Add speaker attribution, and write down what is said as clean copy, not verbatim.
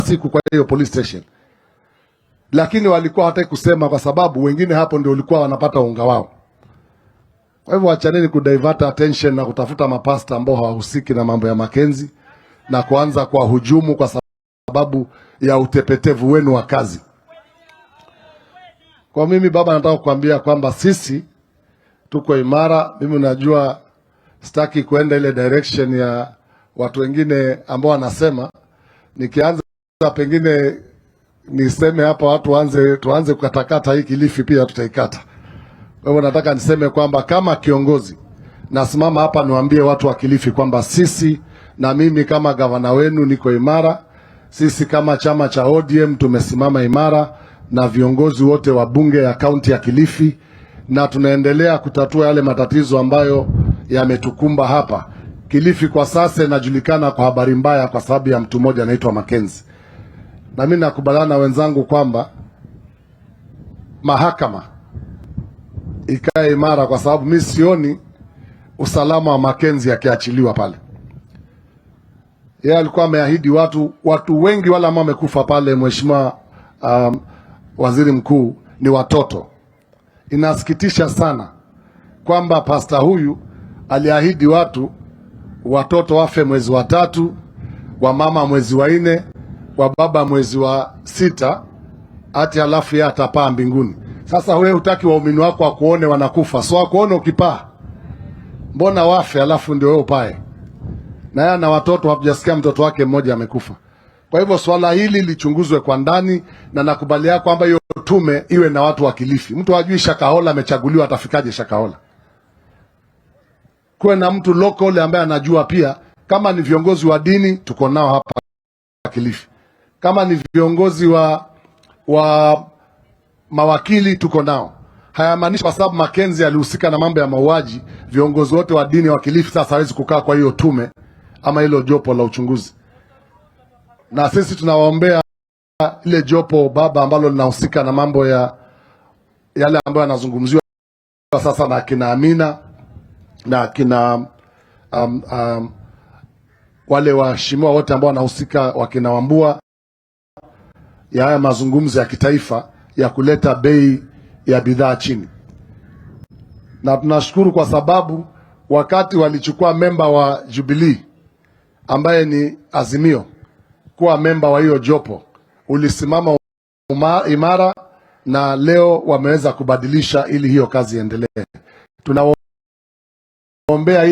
Speaker 1: siku kwa hiyo police station, lakini walikuwa hawataki kusema kwa sababu wengine hapo ndio walikuwa wanapata unga wao. Kwa hivyo achaneni kudivert attention na kutafuta mapasta ambao hawahusiki na mambo ya Makenzi na kuanza kwa hujumu kwa sababu ya utepetevu wenu wa kazi. Kwa mimi baba, nataka kukwambia kwamba sisi tuko imara. Mimi najua sitaki kuenda ile direction ya watu wengine ambao wanasema nikianza pengine niseme hapa watu tuanze kukatakata hii Kilifi pia tutaikata. Kwa hivyo nataka niseme kwamba kama kiongozi nasimama hapa niwaambie watu wa Kilifi kwamba sisi na mimi kama gavana wenu niko imara. Sisi kama chama cha ODM tumesimama imara na viongozi wote wa bunge ya kaunti ya Kilifi, na tunaendelea kutatua yale matatizo ambayo yametukumba hapa Kilifi. Kwa sasa inajulikana kwa habari mbaya kwa sababu ya mtu mmoja anaitwa Makenzi, na mimi nakubaliana na wenzangu kwamba mahakama ikae imara, kwa sababu mi sioni usalama wa Makenzi akiachiliwa pale. Yeye alikuwa ameahidi watu wengi wale ambao wamekufa pale, Mheshimiwa Waziri Mkuu, ni watoto. Inasikitisha sana kwamba pasta huyu aliahidi watu watoto wafe mwezi wa tatu, wa mama mwezi wa nne, wa baba mwezi wa sita, ati halafu yeye atapaa mbinguni. Sasa wewe hutaki waumini wako wakuone wanakufa, so wakuone ukipaa, mbona wafe halafu ndio wewe upae? Na yeye ana watoto, hatujasikia mtoto wake mmoja amekufa. Kwa hivyo swala hili lichunguzwe kwa ndani, na nakubalia kwamba hiyo tume iwe na watu wa Kilifi. Mtu hajui Shakahola amechaguliwa atafikaje Shakahola? Kuwe na mtu local ambaye anajua pia. Kama ni viongozi wa dini tuko nao hapa Kilifi, kama ni viongozi wa mawakili tuko nao. Hayamaanishi kwa sababu Makenzi alihusika na mambo ya mauaji, viongozi wote wa dini wa Kilifi sasa hawezi kukaa kwa hiyo tume ama hilo jopo la uchunguzi. Na sisi tunawaombea ile jopo baba ambalo linahusika na mambo ya yale ambayo yanazungumziwa sasa na kina Amina na kina wale waheshimiwa wote ambao wanahusika wakina Wambua ya haya mazungumzo ya kitaifa ya kuleta bei ya bidhaa chini, na tunashukuru kwa sababu wakati walichukua memba wa Jubilee ambaye ni Azimio kuwa memba wa hiyo jopo, ulisimama imara, na leo wameweza kubadilisha ili hiyo kazi iendelee. Tunaombea